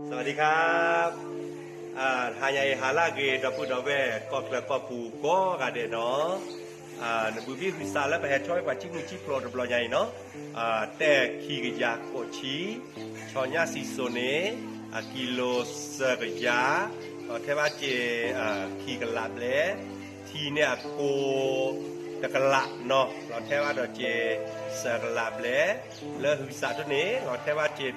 สวัสดีครับ တဟါညါအံၤ ဟါလၢအဂ့ၤ ဒီပုၢ်ဒီဝဲၢ် ကီၢ်ချၢကီၢ်ပူၤကိးဂၤဒဲးနီၤ, နဘုးဘံၣ်ဟုးစးလၢပဟဲထီၣ်ဝဲပှၤဆံမုၢ်ဆံဖျိးတဘျီညါအံၤနီၤ, တဲာ်ခံကယၤကိးဆံ, ဆီညၣ်စံစိၤန့ၣ် အကံလိစၢၤကယၤ, ဒီးထဲဘၣ်စ့ၢ် ခံကလးဘျဲၣ်, ထံန့ၣ်အကိ တကလးနီၤ, လီၤထဲဘၣ်ဒီးစ့ၢ် စၢၤကလးဘျဲၣ်, လၢဟုးစးထီၣ်န့ၣ် လီၤထဲဘၣ်စ့ၢ်ဒီး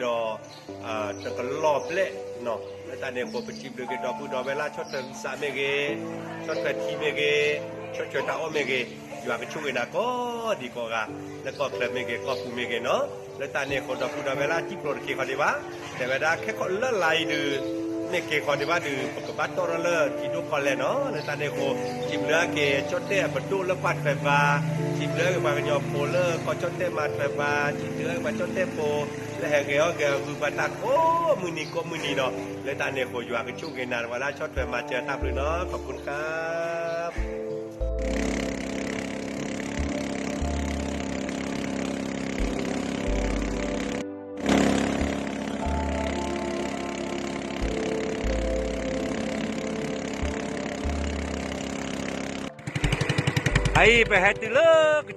တကလီၢ်ဘျဲၣ်နီၤ, လၢတၢ်န့ၣ်အဃိ ပစံးဘျုးက့ၤဒီပုၢ်ဒီဝဲၢ်လၢဆီၣ်ထွဲဟုးစးမ့ၢ်ဂ့ၤ, ဆီၣ်ထွဲထံမ့ၢ်ဂ့ၤ, ဆီၣ်ထွဲတၢ်အီၣ်မ့ၢ်ဂ့ၤ, ယွၤကဆိၣ်ဂ့ၤနၤကိးဒံးကိးဂၤ, လၢကီၢ်ချၢမ့ၢ်ဂ့ၤ ကီၢ်ပူၤမ့ၢ်ဂ့ၤနီၤ, လၢတၢ်န့ၣ်အဃိ ဒီပုၢ်ဒီဝဲၢ်လၢစံၣ်ဖျိးတက့ၤခီဒံးဘၣ်, တဲဝဲဒၣ်ခဲခီလၢလာ်အံၤဒုး မ့ၢ်က့ၤခီဒံးဘၣ်ဒုး ပကဘၣ်တီၣ်ထီၣ်လၢထံဒိၣ်ကီၢ်လဲၢ်နီၤ, လၢတၢ်န့ၣ်အဃိ စံးဘျုးအါက့ၤ ကၠီၣ်တဲၣ်အပဒိၣ်လၢကွၢ်ထွဲပှၤ, စံးဘျုးအါက့ၤပှၤကညီဖိလၢကီၢ်ကၠီၣ်တဲၣ်မၤထွဲပှၤ, စံးဘျုးအါက့ၤပှၤကၠီၣ်တဲၣ်ဖိ လၢဟဲဂဲၤအီၣ်ဂဲၤအဂုာ်ပှၤတၢ်ကိးမုၢ်နံၤကိးမုၢ်နံၤနီၤ, လၢတၢ်န့ၣ်အဃိ ယွၤကဆိၣ်ဂ့ၤနၤ ပှၤလၢဆီၣ်ထွဲမၤစၢၤတၢ်ဘျုးနီၤ, ခီဖျိတခါ အအံၤ ပဟဲတုၤလၢကစၢ်ကီၢ်ပူၤန့ၣ်နီၤ, လၢကီၢ်သူလ့ၤနီၤ, အံၤပအိၣ်ကၠီၣ်တဲၣ်ကီၢ်ဒီး ပက့ၤဃီၤဒီးလၢက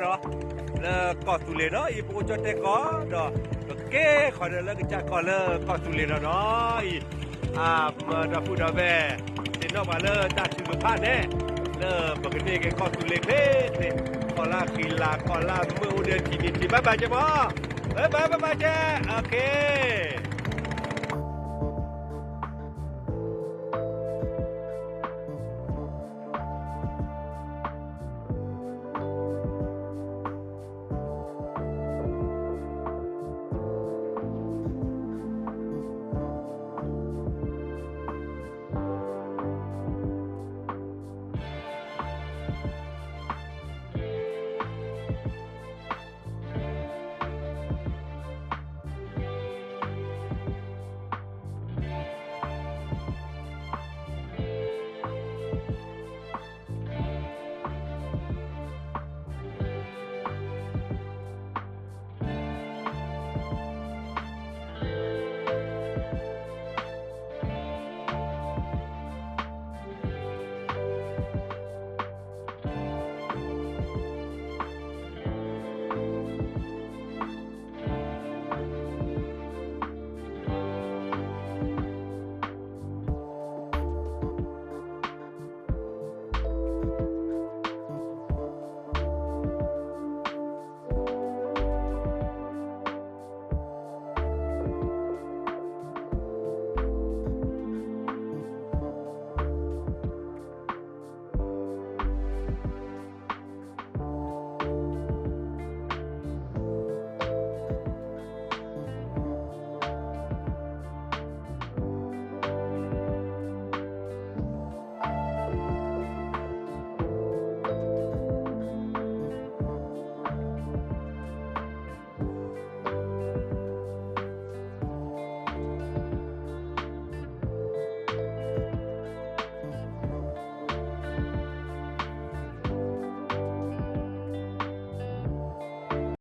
စၢ်ကီၢ်လၢကီၢ်သူလ့ၤနီၤနီၤ, အံၤ အမၤဒီပုၢ်ဒီဝဲၢ် သ့ၣ်နီၣ်ပှၤလၢတၢ်ထုကဖၣ်န့ၣ် လၢပကန့ၢ်က့ၤကီၢ်သူလ့ၤချ့ချ့, ကီၢ်လၢအဃံလၤ ကီၢ်လၢအမုာ်အိၣ်ဒီးထံနံၤထံ ဘၣ်ဘၣ်ကဲမီၤ, ဘၣ်ဘၣ်ဘၣ်ဘၣ်ကဲ, OK.